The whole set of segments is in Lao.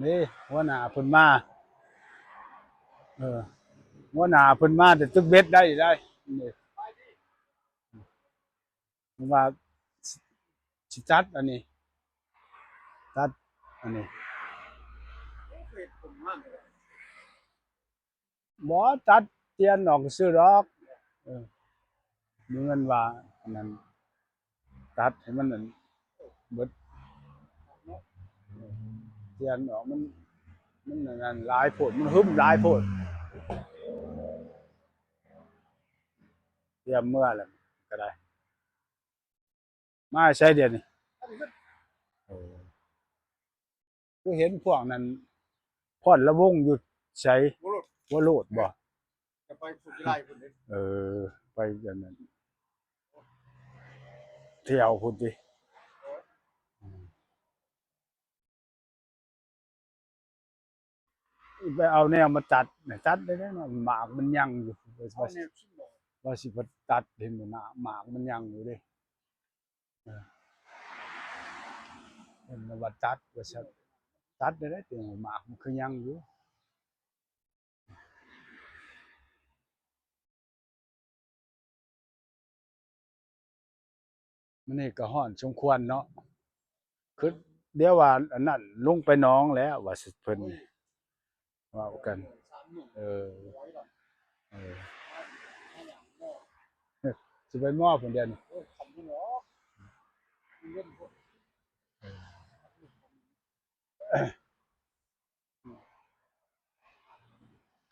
ນີ້ຫົວໜ້າເພິ່ນມາ ເອີ ຫົວໜ້າເພິ່ນມາແຕ່ຕຶກເບັດໄດ້ ໄດ້ນີ້ ເພິ່ນວ່າຊິ ຊິຕັດອັນນີ້ ຕັດອັນນີ້. ບໍ່ ຕັດຕຽນອອກຊື່ດອກ ເອີ ມີເງິນວ່າອັນນັ້ນ ຕັດໃຫ້ມັນນັ້ນເບິດ ຕຽນອອກ ມັນ ມັນອັນນັ້ນຫຼາຍໂພດ ມັນຫຶມຫຼາຍໂພດ ຕຽມເມືອແລ້ວກໍໄດ້. ມາໃສດຽວນີ້? ໂອ້ ຄືເຫັນພວກນັ້ນ ພອນລະວົງຢູ່ໃສ? ຫົວໂລດ ຫົວໂລດບໍ່? ຈະໄປພຸ້ນ ຢູ່ໄລພຸ້ນເດ້. ເອີ ໄປອັນນັ້ນ ແຖວພຸ້ນຕິ? ເອີ. ໄປເອົາແນວມາຕັດ ຕັດໄດ້ເນາະ ໝາກມັນຍັງຢູ່ ວ່າຊິ ວ່າຊິໄປຕັດ ເຫັນບໍ່ນະ ໝາກມັນຍັງຢູ່ເດ້. ເອີ ເພິ່ນວ່າຕັດວ່າຊັ້ນ ຕັດໄດ້ເດ້ ແຕ່ໝາກມັນຄືຍັງຢູ່. ມື້ນີ້ກໍຮ້ອນສົມຄວນເນາະ ຄືດຽວວ່າອັນນັ້ນ ລົງໄປໜອງແລ້ວວ່າຊິ ເພິ່ນເວົ້າກັນ ເອີ ເອີ ຊິໄປມໍພຸ້ນດຽວນີ້.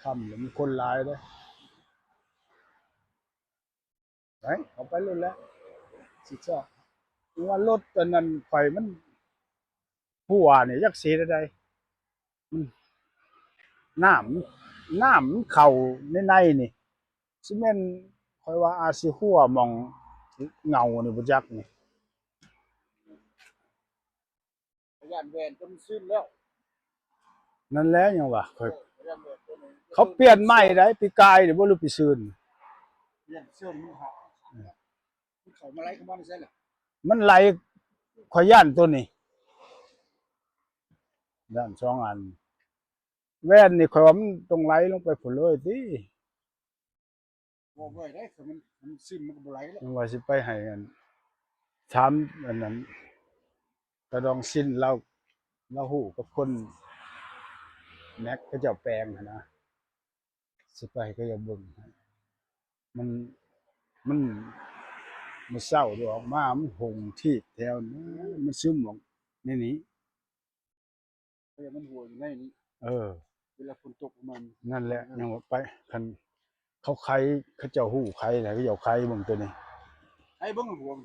ຄ່ຳແລ້ວມັນຄົນຫຼາຍເດ້ ໄປ ເອົາໄປໂລດແຫຼະ ຊິຊອກ ວ່າລົດອັນນັ້ນຂ້ອຍມັນຮົ່ວນີ້ ຈັກຊິເຮັດໃດ ມັນ ນ້ຳ ນ້ຳມັນເຂົ້າໃນໃນນີ້ ຊິແມ່ນ ຂ້ອຍວ່າອາດຊິຮົ່ວໝ່ອງເຫງົານີ້ບໍ່ຈັກນີ້. ຢ້ານແວ່ນຈົນຊຶມແລ້ວ ນັ້ນແຫຼະ ຍັງວ່າຂ້ອຍ ຢ້ານແວ່ນຈົນ ເຂົາປ່ຽນໃໝ່ໄດ໋ ປີກາຍນີ້ບໍ່ ຫຼືປີຊືນ ປ່ຽນຊຶມ ມັນຫາ ມັນເຂົ້າມາໄຫຼ ເຂົ້າມາໃນໃສລະ ມັນໄຫຼ ຂ້ອຍຢ້ານໂຕນີ້ ຢ້ານສອງອັນ ແວ່ນນີ້ຂ້ອຍວ່າມັນຕ້ອງໄຫຼລົງໄປພຸ້ນເລີຍຕິ. ບໍ່ໄດ້ ຄັນມັນ ມັນຊຶມມັນກໍບໍ່ໄຫຼແລ້ວ ຍັງວ່າຊິໄປໃຫ້ອັນ ຖາມອັນນັ້ນ ຕາດອງຊິນ ລາວ ລາວຮູ້ກັບຄົນແມັກເຂົາເຈົ້າແປງຫັ້ນນະ ຊິໄປໃຫ້ເຂົາເຈົ້າເບິ່ງໃຫ້ ມັນ ມັນ ມື້ເຊົ້າທີ່ອອກມາ ມັນຫົ່ງທີບແຖວນັ້ນ ມັນຊຶມອອກໃນນີ້. ເອີ ມັນຮົ່ວຢູ່ໃນນີ້ ເອີ ເວລາຝົນຕົກມາ ນັ້ນແຫຼະ ຍັງວ່າໄປ ຄັນເຂົາໄຂ ເຂົາເຈົ້າຮູ້ໄຂແຫຼະ ເຂົາເຈົ້າໄຂເບິ່ງໂຕນີ້ ໄຂເບິ່ງຮົ່ວ ອືມ.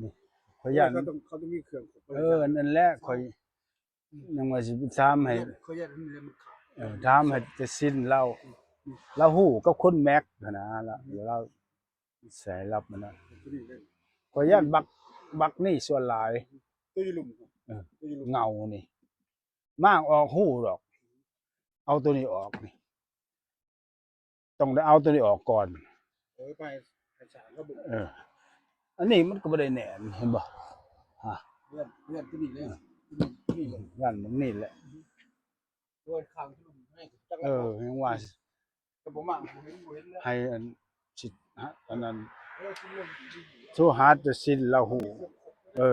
ນີ້ ຂ້ອຍຢ້ານ ເຂົາຕ້ອງ ເຂົາຕ້ອງມີເຄື່ອງ ເອີ ນັ້ນແຫຼະ ຂ້ອຍຍັງວ່າຊິໄປຖາມໃຫ້ ຂ້ອຍຢ້ານ ຂ້ອຍຢ້ານມັນຂາດ ເອີ ຖາມໃຫ້ຕາຊິນລາວ ລາວຮູ້ກັບຄົນແມັກຫັ້ນນະ ລາວ ລາວ ສາຍລັບມັນນະ ຂ້ອຍຢ້ານບັກ ບັກນີ້ສ່ວນຫຼາຍ ໂຕຢູ່ລຸ່ມ ເອີ ໂຕຢູ່ລຸ່ມ ເຫງົານີ້ ມາອອກຮູ້ດອກ ເອົາໂຕນີ້ອອກນີ້ ຕ້ອງໄດ້ເອົາໂຕນີ້ອອກກ່ອນ ເອີ ໄປໃຫ້ສາງເຂົາເບິ່ງ ເອີ ອັນນີ້ມັນກໍບໍ່ໄດ້ແໜ້ນ ເຫັນບໍ່ ຮະ ເລື່ອນ ເລື່ອນໂຕນີ້ເລີຍ ເອີ ນີ້ ນີ້ເລີຍ ນັ້ນ ນີ້ແຫຼະ ໂດຍຂ້າງ ເອີ ຍັງວ່າ ກໍບໍ່ມາ ບໍ່ເຫັນ ບໍ່ເຫັນແລ້ວ ໃຫ້ອັນ ຊິ ອັນນັ້ນ ໂທຫາແຕ່ຊິນລາວຮູ້ ເອີ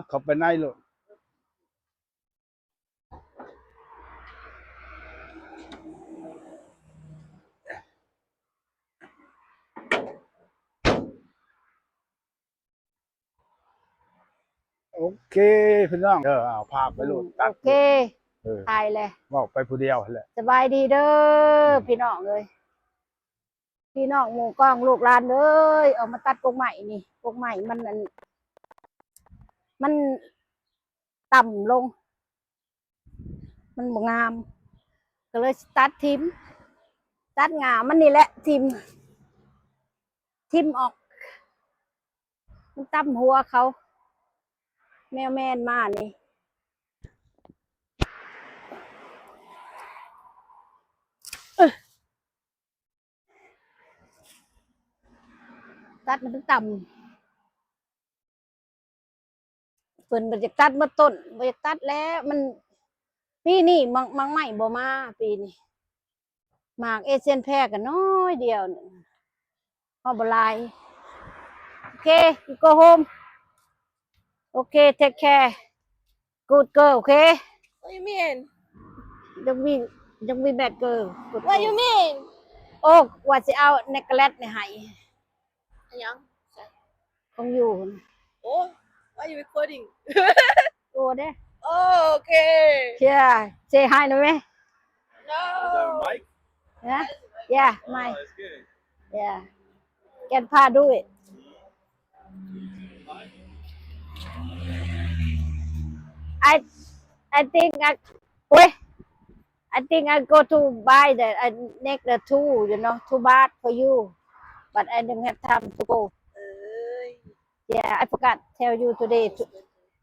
ເຂົ້າໄປໃນໂລດ ໂອເຄພີ່ນ້ອງ ເອີ ເອົາພາບໄປໂລດ ຕັດ ໂອເຄ ເອີ ຖ່າຍແຫຼະ ເວົ້າໄປຜູ້ດຽວຫັ້ນແຫຼະ ສະບາຍດີເດີ ອືມ ພີ່ນ້ອງເອີຍ ພີ່ນ້ອງໝູ່ກອງລູກຫຼານເອີຍ ອອກມາຕັດກົກໄມ້ນີ້ ກົກໄມ້ມັນອັນ ມັນ ຕ່ຳລົງ ມັນບໍ່ງາມ ກໍເລີຍຊິຕັດຖິ້ມ ຕັດງ່າມັນນີ້ແຫຼະຖິ້ມ ຖິ້ມອອກ ມັນຕ່ຳຫົວເຂົາ ແມວແມນມານີ້. ຕັດໃຫ້ມັນຕ່ຳ ເພິ່ນບໍ່ຢາກຕັດໝົດຕົ້ນ ບໍ່ຢາກຕັດແລ້ວ ມັນ ປີນີ້ໝາກ ໝາກໄມ້ບໍ່ມາປີນີ້ ໝາກເອເຊຍນແພກະນ້ອຍດຽວໜຶ່ງ ເຮົາບໍ່ຫຼາຍ. ໂອເຄ you go home. ໂອເຄ take care. Good girl, okay? What you mean? Don't be, don't be bad girl. Good girl. What you mean? ໂອ້ ວ່າຊິເອົາເນັກເກເລັດນີ້ໃຫ້ ອະຫຍັງ? ຂອງຢູ່. ໂອ້ why you recording? ໂອ້ເດ້. ໂອ້ ໂອເຄ. Yeah, say hi ໜ່ອຍແມ. No. Is that a mic? Huh? Yeah, mic. Oh, it's good. Yeah. Can pa do it? I, I think I, wait. I think I go to buy the, I make the two, you know, two baht for you. But I don't have time to go. ເອີຍ. Yeah, I forgot tell you today to,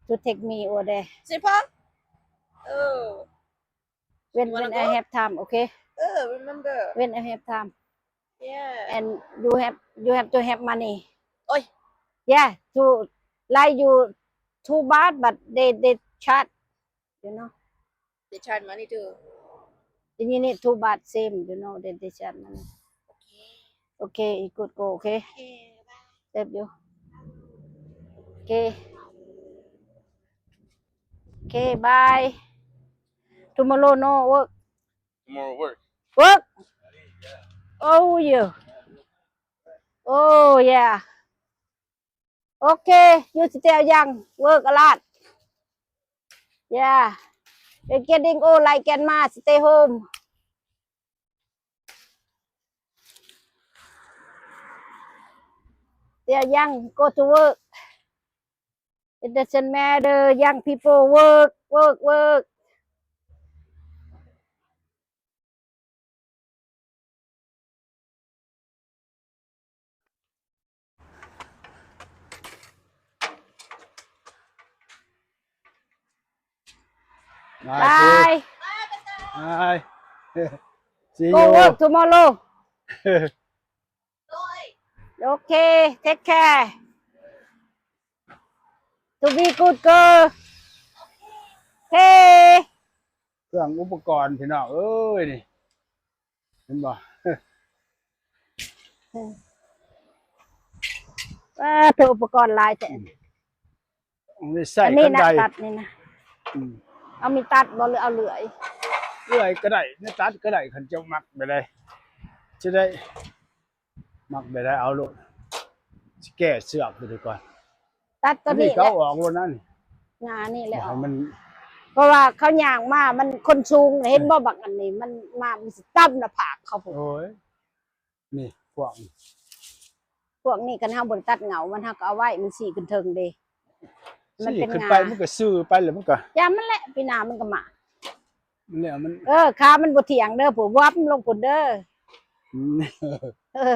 to take me over there. ຊິພາ? ເອີ. When, when I have time, okay? ເອີ remember. When I have time. Yeah. And you have, you have to have money. ໂອ້ຍ. Yeah, to, like you two baht, but they, they charge, you know. They charge money too. You need two baht same, you know, they, they charge money. Okay. Okay, it could go, okay? Okay, bye. Love you. Okay. Okay, bye. Tomorrow no work. Tomorrow work. Work? Oh, yeah. Oh, yeah. Okay, you stay young, work a lot. Yeah. We're getting old like grandma, stay home. ເດຍຍັງ go to work. It doesn't matter, young people work, work, work. ບາຍ ບາຍ see you. Go work tomorrow. ໂອເຄ take care. To be good girl. ເຄ ເຄື່ອງອຸປະກອນພີ່ນ້ອງເອີຍ ນີ້ ເຫັນບໍ່? ປາໂທ ອຸປະກອນຫຼາຍແທ້. ອືມ ອັນນີ້ໃຊ້ ອັນນີ້ ຄັນໃດ ຕັດນີ້ນະ. ອືມ ເອົາມີດຕັດບໍ່ ຫຼືເອົາເລື່ອຍ? ເລື່ອຍກໍໄດ້ ແນວຕັດກໍໄດ້ ຄັນເຈົ້າມັກແບບໃດ ຊິໄດ້ ມັກແບບໃດເອົາໂລດ. ຊິແກ້ເຊືອກຕົວນີ້ກ່ອນ ຕັດຕົວນີ້ ອັນນີ້ກໍເອົາອອກໂລດນັ້ນ ງານີ້ແຫຼະ ໃຫ້ມັນ ເພາະວ່າເຂົາຍ່າງມາ ມັນຄົນສູງ ເຫັນບໍ່? ບັກອັນນີ້ມັນມາ ມັນຊິຕຳໜ້າຜາກເຂົາພຸ້ນ. ໂອ້ຍ ນີ້ພວກ ພວກນີ້ຄັນເຮົາບໍ່ໄດ້ຕັດເຫງົ້າມັນ ເຮົາກໍເອົາໄວ້ ມັນຊີ້ຂຶ້ນເທິງເດ້ ມັນເປັນງາ ຊີ້ຂຶ້ນໄປ ມັນກໍຊື່ໄປແລ້ວ ມັນກໍ ຢ່າມັນແຫຼະ ປີໜ້າມັນກໍມາ ມັນແລ້ວມັນ ເອີ ຂາມັນບໍ່ທ່ຽງເດີ ຜູ້ວັບລົງພຸ້ນເດີ. ອືມ ເອີ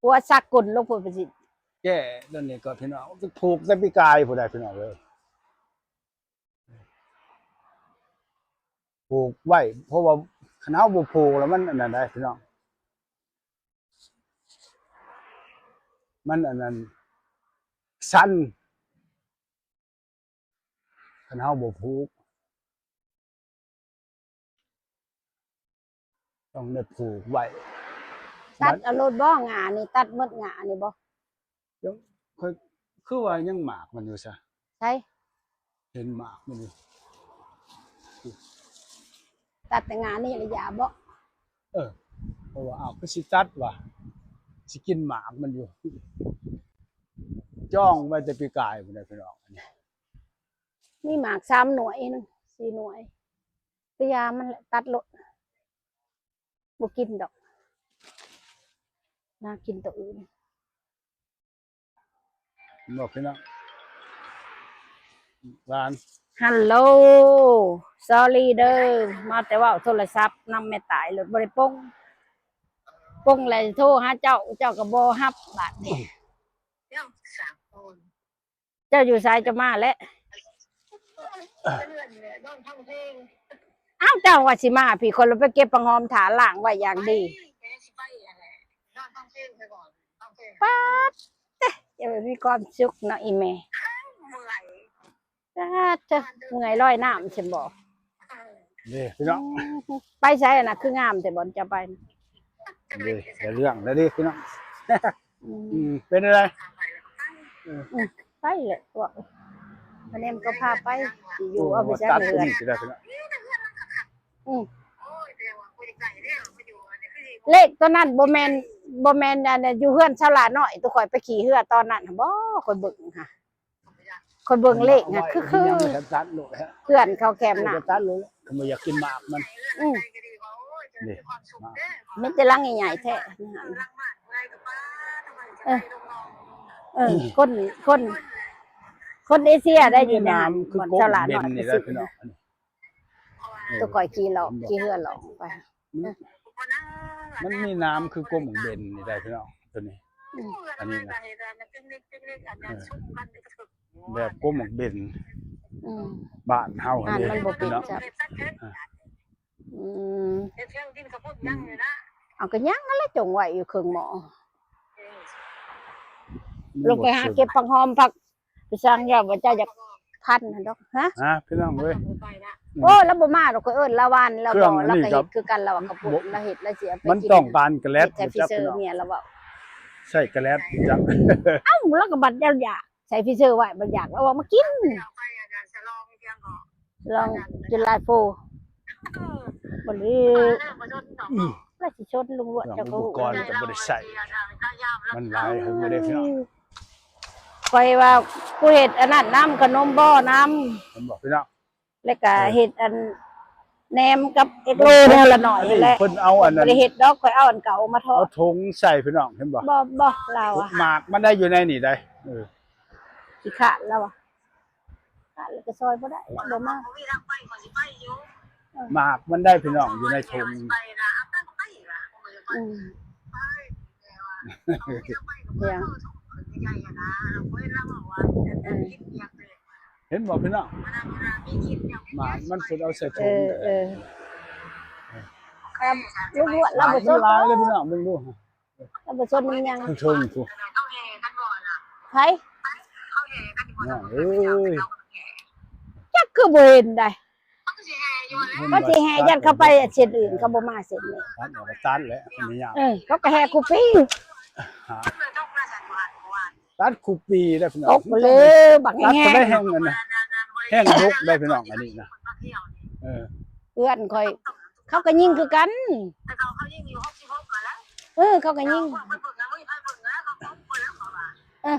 ຫົວສັກກົ້ນລົງພຸ້ນ ໄປຊິແກ້ຕົວນີ້ກ່ອນພີ່ນ້ອງ ຜູກແຕ່ປີກາຍພຸ້ນໃດ໋ພີ່ນ້ອງເອີຍ. ຜູກໄວ້ ເພາະວ່າຄັນເຮົາບໍ່ຜູກແລ້ວມັນອັນນັ້ນໄດ໋ພີ່ນ້ອງ ມັນອັນນັ້ນ ສັ່ນ ຄັນເຮົາບໍ່ຜູກ ຕ້ອງໄດ້ຜູກໄວ້. ຕັດເອົາໂລດບໍ່ ງານີ້ ຕັດໝົດງານີ້ບໍ່? ຍັງ ຂ້ອຍຄືວ່າຍັງໝາກມັນຢູ່ຊະ. ໃສ? ເຫັນໝາກມັນຢູ່. ຕັດແຕ່ງານີ້ລະຢ່າບໍ? ເອີ ເພາະວ່າ ອ້າວ ຄືຊິຕັດວະ ຊິກິນໝາກມັນຢູ່. ຈອງໄວ້ແຕ່ປີກາຍພຸ້ນນະພີ່ນ້ອງ. ອັນນີ້ມີໝາກສາມໜ່ວຍໜຶ່ງ ສີ່ໜ່ວຍ ກະຢ່າມັນແຫຼະ ຕັດໂລດ ບໍ່ກິນດອກ ໜ້າກິນໂຕອື່ນ. ເຫັນບໍ່ພີ່ນ້ອງ? ຫຼານ. ຮັລໂຫຼ ຊໍຣີເດີ ມາແຕ່ເວົ້າໂທລະສັບນຳແມ່ຕາຍໂລດ ບໍ່ໄດ້ປົງ ປົງແລ້ວໂທຫາເຈົ້າ ເຈົ້າກໍບໍ່ຮັບບາດນີ້. ເຈົ້າຢູ່ໃສ ເຈົ້າມາແລ້ວ? ອ້າວ ເຈົ້າວ່າຊິມາພີ້ ຂ້ອຍລະໄປເກັບຜັກຫອມຖ້າລ້າງໄວ້ຢ່າງດີ. ປາດເຕະ ເຈົ້າມີຄວາມສຸກເນາະອີ່ແມ່. ປາດເຕີ ເມື່ອຍລອຍນ້ຳຊັ້ນບໍ? ເດ້ພີ່ນ້ອງ. ໄປໃສນະ ຄືງາມແທ້ບ່ອນເຈົ້າໄປ? ເດ້ ໄດ້ເລື່ອງແລ້ວເດ້ພີ່ນ້ອງ. ອືມ ເປັນຈັ່ງໃດ? ອືມ ໄປແຫຼະພວກ ມາແນມກໍພາໄປ ຊິຢູ່ເອົາໄປໃສເຮືອນ. ອືມ ເລກຕົວນັ້ນບໍ່ແມ່ນ ບໍ່ແມ່ນອັນຢູ່ເຮືອນຊາວຫຼ້ານ້ອຍ ຕົວຂ້ອຍໄປຂີ່ເຮືອຕອນນັ້ນບໍ? ຂ້ອຍເບິ່ງຫາ ຂ້ອຍເບິ່ງເລກນະ ຄື ຄື ເພື່ອນເຂົາແຄມນະ ຕັດໂລດ ຄັນບໍ່ຢາກກິນໝາກມັນ. ອືມ ນີ້ ມີແຕ່ຫຼັງໃຫຍ່ໆແທ້. ເອີ ເອີ ຄົນ ຄົນ ຄົນເອເຊຍໄດ້ຢູ່ໃນນັ້ນ ບ່ອນຊາວຫຼ້ານ້ອຍ ຄື ຄື ຕົວຂ້ອຍຂີ່ຫຼອກ ຂີ່ເຮືອຫຼອກໄປ. ມັນ ມັນມີນ້ຳຄືກົກໝາກເບັນນີ້ໄດ໋ພີ່ນ້ອງ ຕົວນີ້. ອືມ ອັນນີ້ນະ ເອີ ແບບກົກໝາກເບັນ ອືມ ບ້ານເຮົາຫັ້ນເດ້ ມັນບໍ່ເປັນ ພີ່ນ້ອງ. ອືມ ເອົາ ກໍຍັງຫັ້ນແຫຼະ ຈົ່ງໄວ້ຢູ່ເຄິ່ງໝໍ້. ລົງໄປຫາເກັບຜັກຫອມ ຜັກ ໄປສັ່ງ ຢ້ານວ່າເຈົ້າຢາກພັນຫັ້ນດອກ. ຮະ ຮະ ພີ່ນ້ອງເອີຍ. ໂອ້ ລາວບໍ່ມາດອກ ຂ້ອຍເອີ້ນລາວວານ ລາວບໍ່ ລາວກໍເຮັດຄືກັນ ລາວວ່າເຂົາປຸ້ນ ລາວເຮັດ ລາວຊິເອົາໄປກິນ. ມັນຕ້ອງປານກະແລັດ ໃສ່ຟຣີເຊີ ເມຍລາວເວົ້າ. ໃສ່ກະແລັດ ຈັກ ເອົ້າ ລາວກໍບັດຢາກ ໃສ່ຟຣີເຊີໄວ້ ບັດຢາກ ລາວເວົ້າມາກິນ. ລອງກິນຫຼາຍໂພ ບໍ່ໄດ້ ອືມ ລາວຊິຊົນລຸງຫຼວດ ເຈົ້າກໍຮູ້ ອຸປະກອນກໍບໍ່ໄດ້ໃຊ້ ມັນຫຼາຍ ເຮົາບໍ່ໄດ້ ພີ່ນ້ອງ. ຂ້ອຍວ່າກູເຮັດອັນນັ້ນນຳ ຂະໜົມບໍ່ນຳ ເຫັນບໍ່ພີ່ນ້ອງ? ແລ້ວກະເຮັດອັນແໜມກັບເອັກໂລແນວລະໜ້ອຍຫັ້ນແຫຼະ. ເພິ່ນເອົາອັນນັ້ນ ບໍ່ໄດ້ເຮັດດອກ ຂ້ອຍເອົາອັນເກົ່າມາທອດ ເອົາຖົງໃສ່ພີ່ນ້ອງ ເຫັນບໍ່? ບໍ່ ບໍ່ ລາວອະ ໝາກມັນໄດ້ຢູ່ໃນນີ້ໄດ໋. ເອີ ຂີ້ຄ້ານລາວອະ ຂາດແລ້ວກໍຊ່ອຍບໍ່ໄດ້ ບໍ່ມາ. ໝາກມັນໄດ້ພີ່ນ້ອງ ຢູ່ໃນຖົງ. ອືມ ເຫັນບໍ່ພີ່ນ້ອງ? ໝາກມັນເພິ່ນເອົາໃສ່ຖົງ. ເອີ ເອີ ລຸງຫຼວດລາວບໍ່ສົນ ໝາກມັນຫຼາຍເລີຍພີ່ນ້ອງ ເບິ່ງດູ. ລາວບໍ່ສົນນຳຫຍັງ ເທິງໆພຸ້ນ ໃຜ? ນ້ອງເອີຍ ຈັກຄືບໍ່ເຫັນໃດ໋. ເຂົາຊິແຫ່ ຢ້ານເຂົາໄປເສັ້ນອື່ນ ເຂົາບໍ່ມາເສັ້ນນີ້. ຕັດອອກກໍຕັດແຫຼະ ມັນຍາກ. ເອີ ເຂົາກໍແຫ່ຄູ່ປີ ຕັດຄູ່ປີແລ້ວພີ່ນ້ອງ. ຕົກໄປເລີຍ ບັກແຮງ ຕັດໄປແຮງອັນນັ້ນ ແຮງດົກໄດ໋ພີ່ນ້ອງ ອັນນີ້ນະ. ເອີ ເພື່ອນຂ້ອຍ ເຂົາກໍຍິງຄືກັນ. ເອີ ເຂົາກໍຍິງ. ເອີ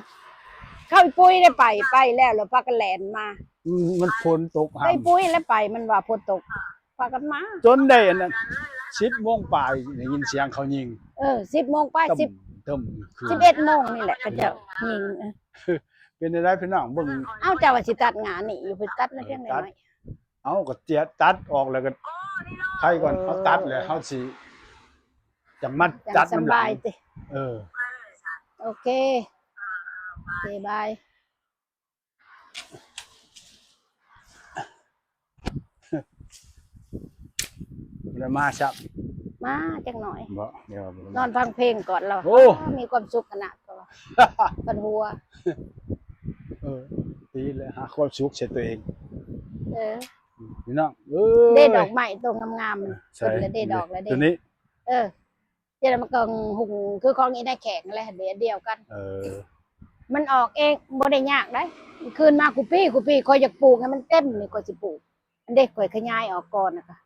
ເຂົາອີ່ປຸ້ຍໄດ້ໄປ ໄປແລ້ວ ແລ້ວພາກັນແລ່ນມາ. ອືມ ມັນຝົນຕົກ ໄປປຸ້ຍແລ້ວໄປ ມັນວ່າຝົນຕົກ ພາກັນມາ ຈົນໄດ້ອັນນັ້ນ ສິບໂມງປາຍ ໄດ້ຍິນສຽງເຂົາຍິງ. ເອີ ສິບໂມງປາຍ ສິບ ສິບເອັດໂມງນີ້ແຫຼະ ເຂົາເຈົ້າຍິງ. ເອີ ເປັນຈັ່ງໃດພີ່ນ້ອງ ເບິ່ງ. ເອົ້າ ເຈົ້າວ່າຊິຕັດຫຍ້ານີ້ຢູ່ ເພິ່ນຕັດມາພຽງໜ້ອຍ. ເອົາ ກໍເຈຍ ຕັດອອກແລ້ວກໍໄຖກ່ອນ. ເອີ ເຮົາຕັດແລ້ວເຮົາຊິຈັ່ງມາຈັດນຳຫຼັງ. ເອີ ໂອເຄ ໂອເຄ ບາຍ. ບໍ່ໄດ້ມາຊ້ຳ. ມາຈັກໜ້ອຍ. ບໍ່ ດຽວ ນອນຟັງເພງກ່ອນລາວ. ໂອ້ ມີຄວາມສຸກຂະໜາດ ເພິ່ນວ່າ ເພິ່ນຫົວ. ເອີ ດີແຫຼະ ຫາຄວາມສຸກໃສ່ຕົວເອງ. ເອີ ພີ່ນ້ອງເອີຍ ເດ້ດອກໄມ້ໂຕງາມໆ ໃສ່ ຂຶ້ນແລ້ວເດ້ດອກແລ້ວເດ້ ຕົວນີ້. ເອີ ຈັ່ງໃດມັນກໍຫຸ້ງຄືຂອງອີນາຍແຂກຫັ້ນແຫຼະ ເດດຽວກັນ. ເອີ ມັນອອກເອງ ບໍ່ໄດ້ຍາກໃດ໋. ຄືນມາກູປີ ກູປີ ຂ້ອຍຢາກປູກໃຫ້ມັນເຕັມນີ້ ຂ້ອຍຊິປູກ. ອັນເດ້ ຂ້ອຍຂະຫຍາຍອອກກ່ອນນະກະ